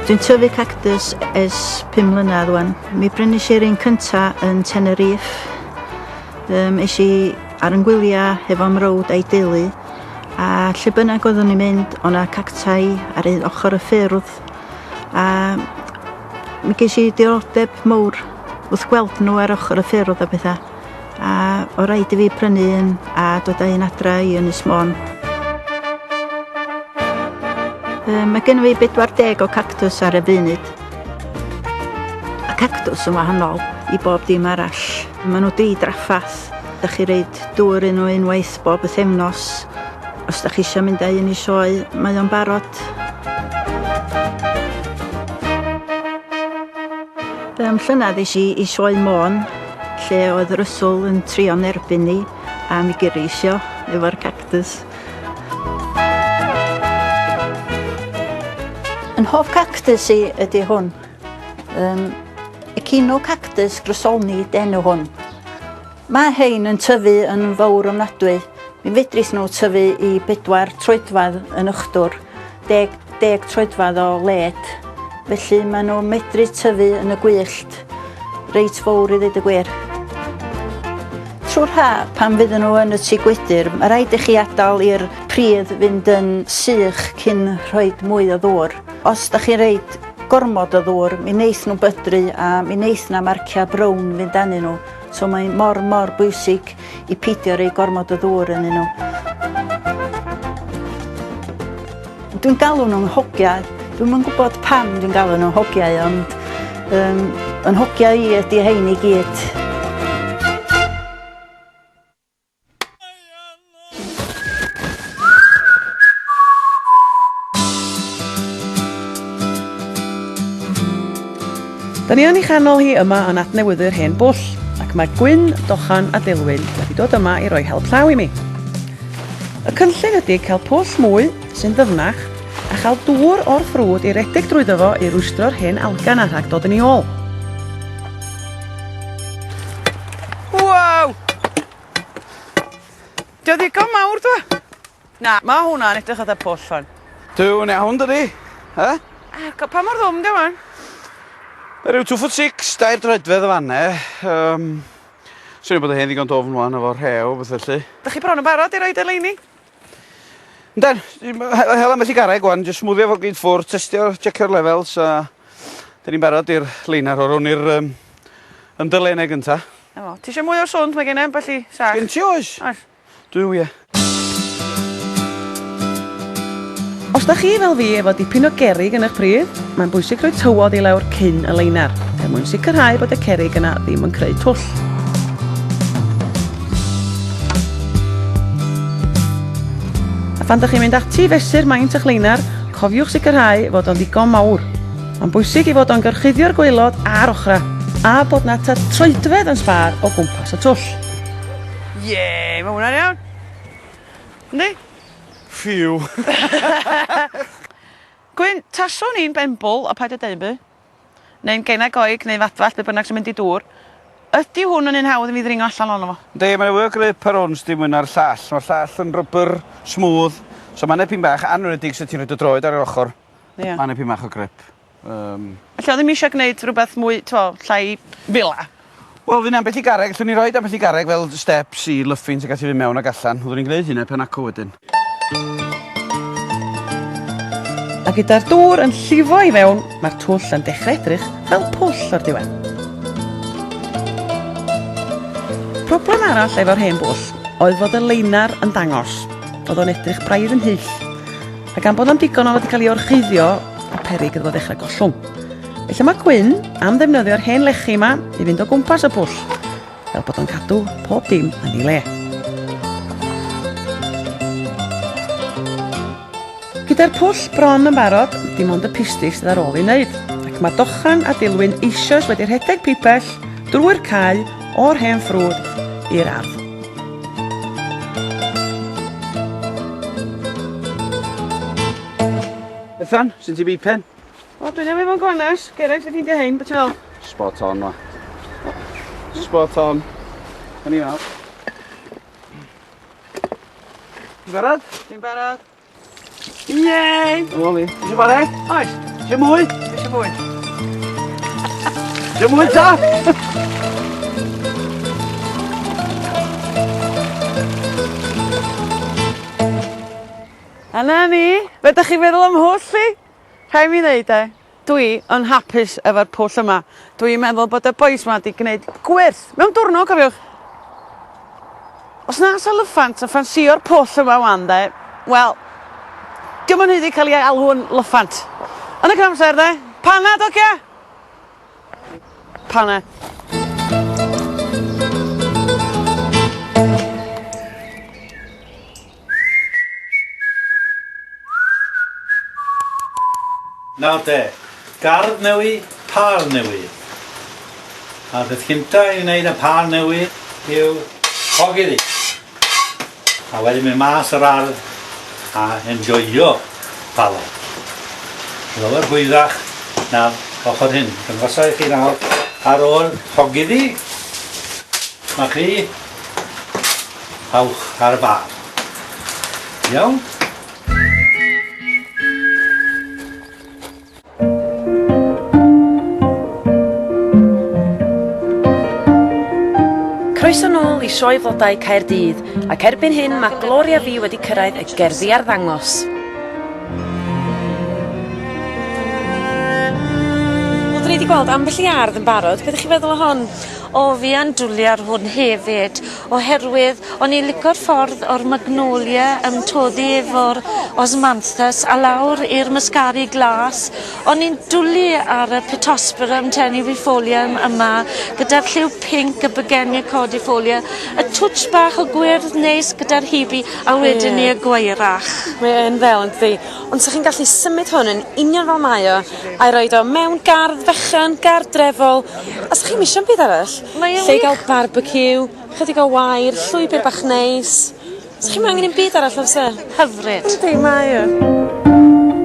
Dwi'n tyfu cactus ers 5 mlynedd wan. Mi brynis i'r un cynta yn Tenerife. Um, es i ar yn gwyliau hefo mrawd a'i deulu a lle bynnag oeddwn i'n mynd o'na cactai ar un ochr y ffyrdd a mi ges i diddordeb mawr wrth gweld nhw ar ochr y ffyrdd a pethau a o raid i fi prynu un a dod â un adra i Ynys Môn. Mae gen fi 40 o cactus ar y funud. Y cactus yn wahanol i bob dim arall. Maen nhw di draffath. Da chi reid dŵr un nhw unwaith bob wythefnos. Os da chi eisiau mynd â un i sioe, mae o'n barod. Llynedd es i i Sioe Môn, lle oedd Russell yn trio'n erbyn ni a mi gyrris o efo'r cactus. Yn hoff cactus i ydy hwn. Um, Echinocactus grusonii d'enw hwn. Mae hein yn tyfu yn fawr ofnadwy. Mi fedrith nhw tyfu i bedwar troedfedd yn ychdwr, deg, deg troedfedd o led. Felly maen nhw'n medru tyfu yn y gwyllt reit fawr i ddweud y gwir. Trwy'r ha, pan fydden nhw yn y tŷ gwydr, mae rhaid i chi adael i'r pridd fynd yn sych cyn rhoi mwy o ddŵr. Os da chi'n rhoid gormod o ddŵr, mi wneith nhw bydru a mi wneith na marciau brown fynd arnyn nhw. So mae mor, mor bwysig i peidio rhoi gormod o ddŵr ynddyn nhw. Dwi'n galw nhw'n hogiau. Dwi'm yn gwybod pam dwi'n galw nhw'n hogiau, ond um, yn hogiau i ydy hein i gyd. Da ni yn ei chanol hi yma yn adnewyddu'r hen bwll, ac mae Gwyn, Dochan a Dilwyn wedi dod yma i roi help llaw i mi. Y cynllun ydy cael pwll mwy, sy'n ddyfnach, a chael dŵr o'r ffrwd i redeg drwyddo fo i rwystro'r hen alga 'na rhag dod yn ei ôl. Wow! Dio ddigon mawr dwa? Na, ma' hwnna'n edrych fatha pwll wan. Duw, yn iawn dydi? He? A pa mor ddwfn 'di o wan? Mae rhyw 2 foot 6, dair droedfedd o fan 'ne. Yym swn i'n bod y hen ddigon dwfn wan efo rhew a beth felly. Dych chi bron yn barod i roid y leini? Yndan, hel ambell i garreg wan, jyst smwddio fo gyd ffwr, testio, checio'r levels a 'dyn ni'n barod i'r leinar o'r hwn i'r yym ymdylennau gynta. 'Na fo. Ti isio mwy o swnt? Mae gen i ambell i sach. Gen ti oes? Oes. Duw ie. Os da chi fel fi efo dipyn o gerrig yn eich pridd, mae'n bwysig rhoi tywod i lawr cyn y leinar, er mwyn sicrhau bod y cerrig yna ddim yn creu twll. A phan da chi'n mynd ati i fesur maint eich leinar, cofiwch sicrhau fod o'n ddigon mawr. Mae'n bwysig ei fod o'n gorchuddio'r gwaelod a'r ochrau, a bod 'na tua troedfedd yn sbâr o gwmpas y twll. Ie, mae hwnna'n iawn. Yndi? Ffîw. Gwyn, taswn i'n benbwl, a paid â deud 'im byd, neu'n genau goeg, neu fadfall, be bynnag sy'n mynd i dŵr, ydy hwn yn un hawdd i fi ddringo allan ohono fo? Yndi, mae 'na fwy o grip ar hwn sdi mwy na'r llall. Mae'r llall yn rubber smooth, so mae'n epin bach anweledig sut ti'n rhoi dy droed ar yr ochr. Ia. Mae'n epin bach o grip. Yym. Ella ddim eisiau gwneud rhywbeth mwy, t'mo', llai fila. Wel fydd 'na ambell i garreg, allwn ni roid ambell i garreg fel steps i lyffins ag ati fynd mewn ag allan. Fyddwn ni'n gneud hynna pan acw wedyn. A gyda'r dŵr yn llifo i fewn, mae'r twll yn dechrau edrych fel pwll o'r diwedd. Problem arall efo'r hen bwll oedd fod y leinar yn dangos. Oedd o'n edrych braidd yn hyll. A gan bod na'm digon o fo 'di cael ei orchuddio, y peryg iddo fo ddechrau gollwng. Felly mae Gwyn am ddefnyddio'r hen lechi yma i fynd o gwmpas y pwll, fel bod o'n cadw pob dim yn ei le. Gyda'r pwll bron yn barod, dim ond y pistig sydd ar ôl i wneud, ac mae Dochan a Dilwyn eisoes wedi rhedeg pibell drwy'r cae o'r hen ffrwd i'r ardd. Bethan, sy'n ti bipen? O, dwi newydd fod yn gwanas. Geraint wedi ffeindio hein, beth ti'n feddwl? Spot on, ma. Spot on. O'n i'n meddwl. Ti'n barod? Dwi'n barod. Yay! Ôl i. Ti eisiau chwarae? Oes. Eisiau mwy? Eisiau bwyd? Dim mwy ta! A na ni, be 'dach chi'n feddwl am mhwll i? Rhaid mi ddeud 'de, dwi yn hapus efo'r pwll yma. Dwi'n meddwl bod y bois 'ma 'di gneud gwyrth mewn diwrnod cofiwch. Os na 'sa lyffant yn ffansio'r pwll yma 'wan 'de, wel, 'di o'm yn haeddu cael ei alw'n lyffant. Yn y cyfamser 'de, panad ogia? Paned. Nawr de, gardd newi, pâr newi. A'r peth cynta i wneud â pâr newi yw hogi ddi. A wedyn mynd mas o'r ardd a enjoio pala. Lawer hwyrach na'r ochr hyn. Dangosai i chi nawr ar ôl hogi ddi, mae chi awch ar y bar. Iawn? Croeso nôl i Sioe Flodau Caerdydd, ac erbyn hyn mae Gloria fi wedi cyrraedd y gerddi arddangos. Wel, 'dyn ni 'di gweld ambell i ardd yn barod. Be' 'dych chi feddwl o hon? O fi yn dwli ar hwn hefyd oherwydd o'n i'n lico'r ffordd o'r magnolia yn toddi efo'r osmanthus a lawr i'r muscari glas. O'n i'n dwli ar y pittosporum tenuifolium yma gyda'r lliw pinc y bergenia cordifolia y twtsh bach o gwyrdd neis gyda'r hebe a wedyn 'ny y gwaerach. Mae yn ddel yndydi? Ond 'sach chi'n gallu symud hwn yn union fel mae o a'i roid o mewn gardd fechan, gardd drefol, a 'sach chi'm isio'm byd arall. Mae e'n Lle i wych. ga'l barbeciw, chydig o wair, llwybyr bach neis. 'Sach chi'm angen 'im byd arall na fysa? Hyfryd. Yndi mae o.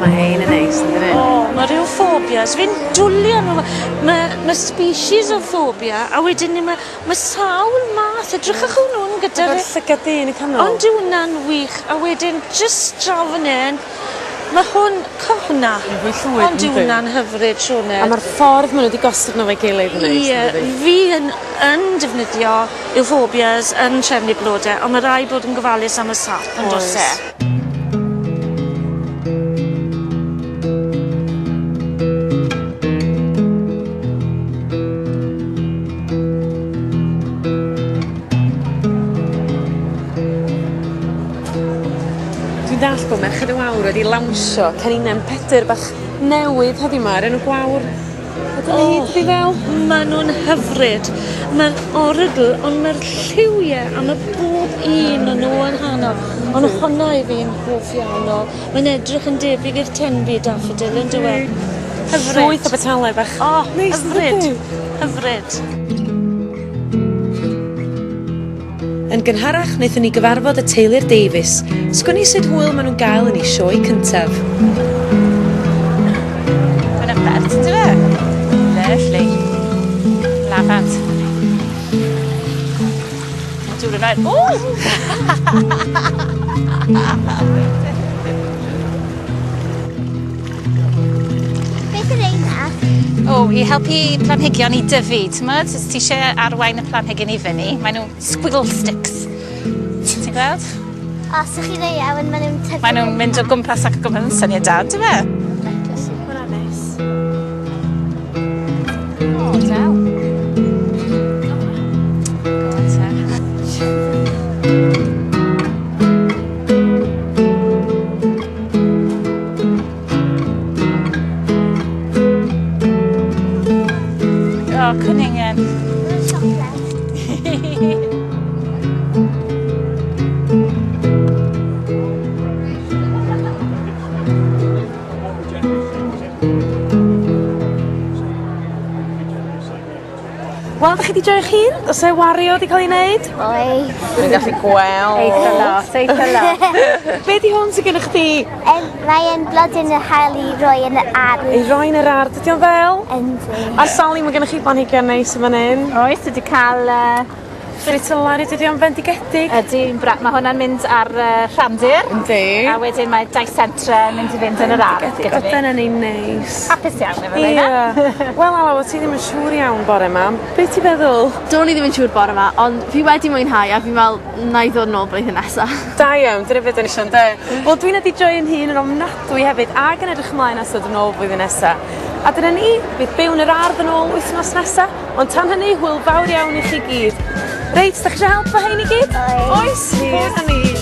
Ma' hein yn neis yndydyn? O ma'r euphobias fi'n dwli arno fo. Ma' ma' species o phobia a wedyn 'ny ma' ma' sawl math edrychwch ar hwn gyda'r... Efo'r llygad du yn y canol. On'd yw wnna'n wych a wedyn jyst draw fan 'yn ma' hwn co hwnna. Yn fwy llwyd On'd yw wnna'n hyfryd Sioned? A ma'r ffordd ma' n'w 'di gosod n'w efo'i gilydd yn neis yndydi? Ie fi yn yn defnyddio euphobias yn trefnu blode on' ma' rai' bod yn gofalus am y sap on'd o's e? Dwi'n dallt bo' Merched y Wawr wedi lawnsio ceninen Pedyr bach newydd heddiw 'ma o'r enw Gwawr. Ydyn ni 'di fel? Ma' nw'n hyfryd. Ma'n orygl on' ma'r lliwie a ma' bob un o nw yn rhanol. On' honna i fi'n hoff iawn o. Mae'n edrych yn debyg i'r Tenby daffodil on'd yw e? Hyfryd. Llwyth o betalau bach. O, Neis hyfryd. yndydi? Hyfryd. Yn gynharach wnaethon ni gyfarfod y teulu'r Davies. Sgwn i sut hwyl maen nhw'n gael yn eu sioe cyntaf. Mae'n bert, yndyfe? Lovely. Lafant. Dŵr yn oer. Ww! Beth yw'r reina? O, i helpu planhigion i dyfu, t'mod? Os ti isie arwain y planhigyn i fyny, mae nhw'n squiggle sticks. Ti'n gweld? O, so chi rei a wedyn maen nhw'n tyfu. Mae nhw'n mynd o gwmpas ac o gwmpas yn syniad da, on'd yfe? Hwnna'n neis. O, del. Go on te. O, cwningen. Siocled. Wel, 'dach chi 'di joio'ch hun? O's e wario 'di ca'l 'i neud? Oes. Dwi'n gallu gweld. Eitha lot, eitha lot. Be' 'di hwn sy gennych chdi? Yym mae e'n blodyn yn hael i roi yn y ardd. I roi yn yr ardd. Ydi o'n ddel? Yndi. A Sali ma' gennych chi blanhigion neis yn fan 'yn. Oes, dwi 'di ca'l yy Fritillary dydi o'n fendigedig? Ydi, bra- ma' hwnna'n mynd ar yy rhandir. Yndi. A wedyn mae dicentra yn mynd i fynd yn yr ardd gyda fi. O dyna ni'n neis. Hapus iawn efo reina. Ie. Wel Alaw o' ti ddim yn siŵr iawn bore 'ma. Be' ti feddwl? Do'n i ddim yn siŵr bore 'ma ond fi wedi mwynhau a fi'n me'wl 'nai ddod nôl blwyddyn nesa. Da iawn dyna be' 'dan ni isio ynde? Wel dwi'n wedi joio'n hun yn ofnadwy hefyd ag yn edrych ymlaen at ddod yn ôl flwyddyn nesa. A dyna ni, bydd byw yn yr ardd yn ôl wythnos nesa, ond tan hynny hwyl fawr iawn i chi gyd. Reit, 'dach chi isio help 'fo hein i gyd? Oes. Oes? Ffwrdd â ni.